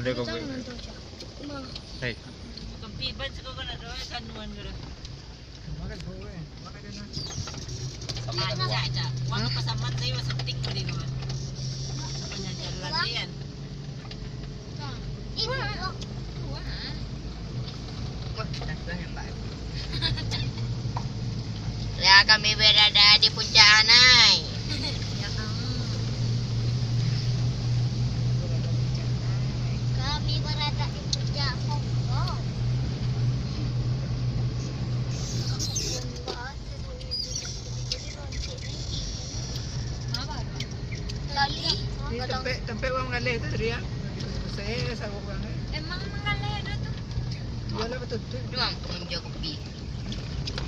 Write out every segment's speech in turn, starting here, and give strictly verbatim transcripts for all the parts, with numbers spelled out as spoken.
Ada kau buat. Hei. Bukan piban suka kau nak doa kanuan kau dah. Makan kau, eh. Makan dia nak. Sama aja, aja. Waktu pasaman saya masih penting kau di luar. Apa jalan dia? Ya, kami berada di puncak Anai. Kami berada di puncak Hongkong. Tali. Di tampek, tampek urang mangaleh tu tadi, ah. Di pasai, sawah urang, eh. Emang mangaleh ado tu? Iyolah, batua tu. Tu, Bang, pengunjung kopi.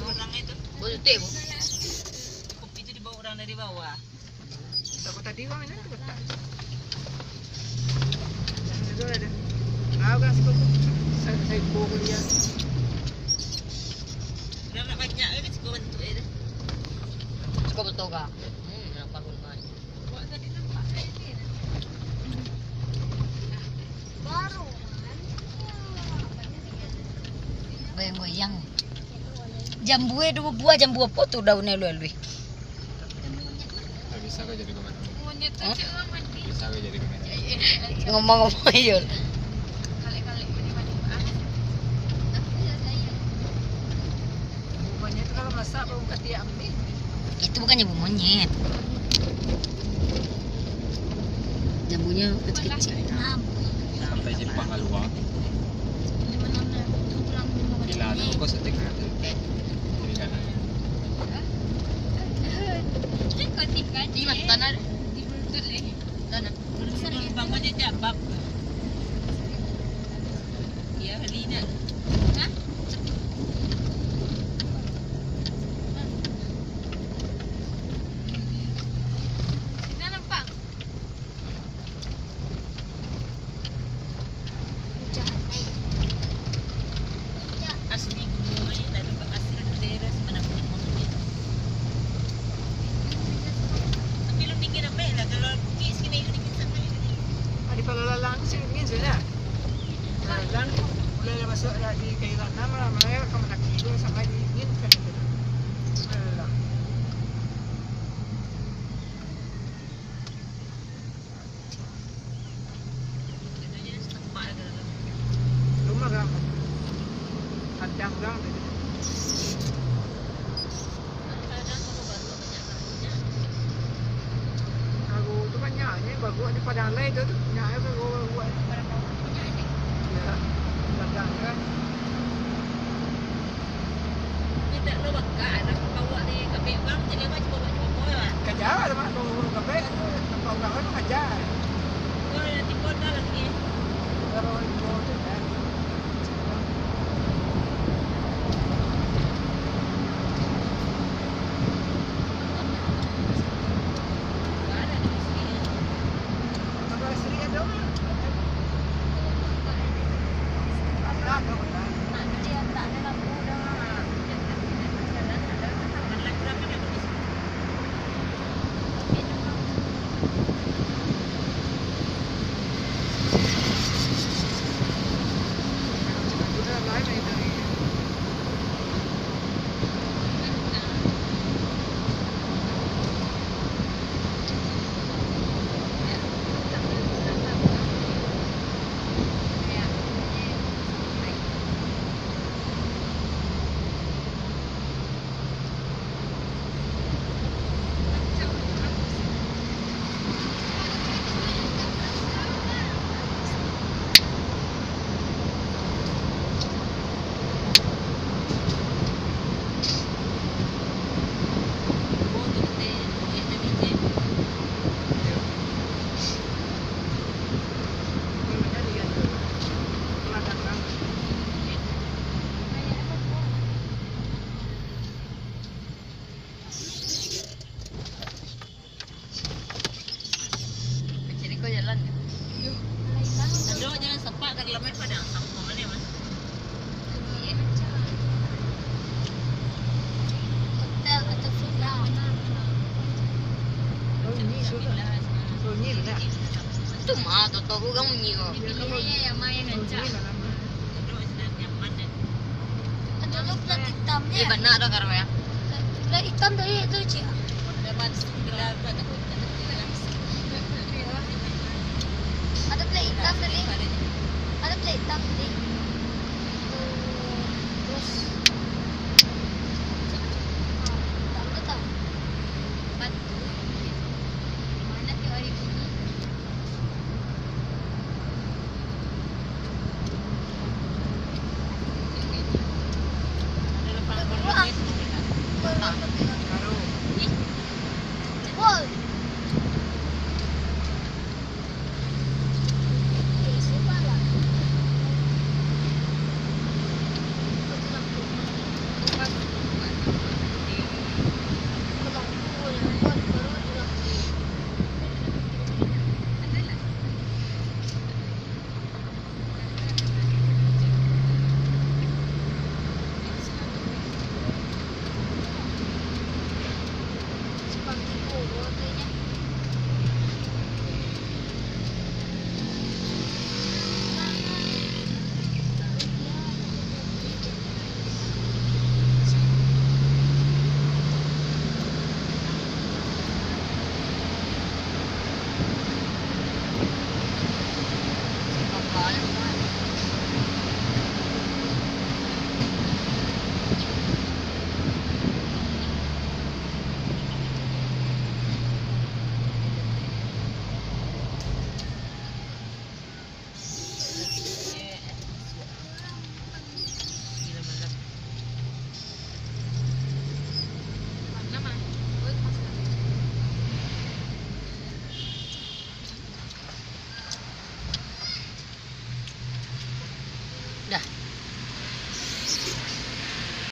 Urang itu. Batua tu, Bu. Kopi tu dibawa urang dari bawah. Takut tadi urang ini tu. Itu ada. Ah, urang siko. Sa-, saiko kuliah. Urang nak banyak ke siko bantuak dia tu? Siko betul, Kak. Hmm, nampak pun banyak. Goyang-goyang. Jambu e duo buah, jambu apo tu daun e aluih-aluih? Bisa kau jadi komandan? Hah? Bisa kau jadi komandan? Ngomong-ngomong iyo. Monyet tu kalau masak, baru katiak ambil. Itu bukan jambu monyet. Jambunyo kecil-kecil. Sampai simpang kalua. Gila tu, kau setengah tu. Kiri kanan. Di mata nak. Di lutut leh. Tanah. Bangun je jabab. Ya, Lina. Hah? Sina nampak? Asli gunung aja, tak ada asli daerah sebenarnya. Tapi lu dingin apa ya lah, kalau bukit sini dingin sampai. Di Palalang tu sini dingin saja. Palalang tu mulai lah masuk lah di Kayu Tanam lah, mulai lah ke Mendaki tu sampai dingin kan itu. Palalang. Rumah gang. Padang gang. Kago tu banyak, ni bagus di Padang Lai tu, tu. Banyak kago bagus. Ya, Padang kan. Mintak lo bakak, nak bawa ni, kami bang, jadi apa, cuba bawa, cuba bawa lah. Kerja lah, mak, bawa, bawa, kape, tu, nampak urang tu kerja. Oh, ya, timbun dah lagi. Kalau timbun tu, kan. Ada di sini. Kecil ko jalan. Aduh, jalan sepak ka Gelamai Padang, samo mah ni, Mas. Hotel atau villa? Oh, ini sudah. Oh, ini lah. Tu mah, Toto urang munyi ko. Dipilih aja yang mana yang rancak. Ada tu plat hitam Eh, ya. Bana tu karo ya. Plat hitam tadi tu, Cik. Ada plat hitam tadi. Ada plat hitam tadi.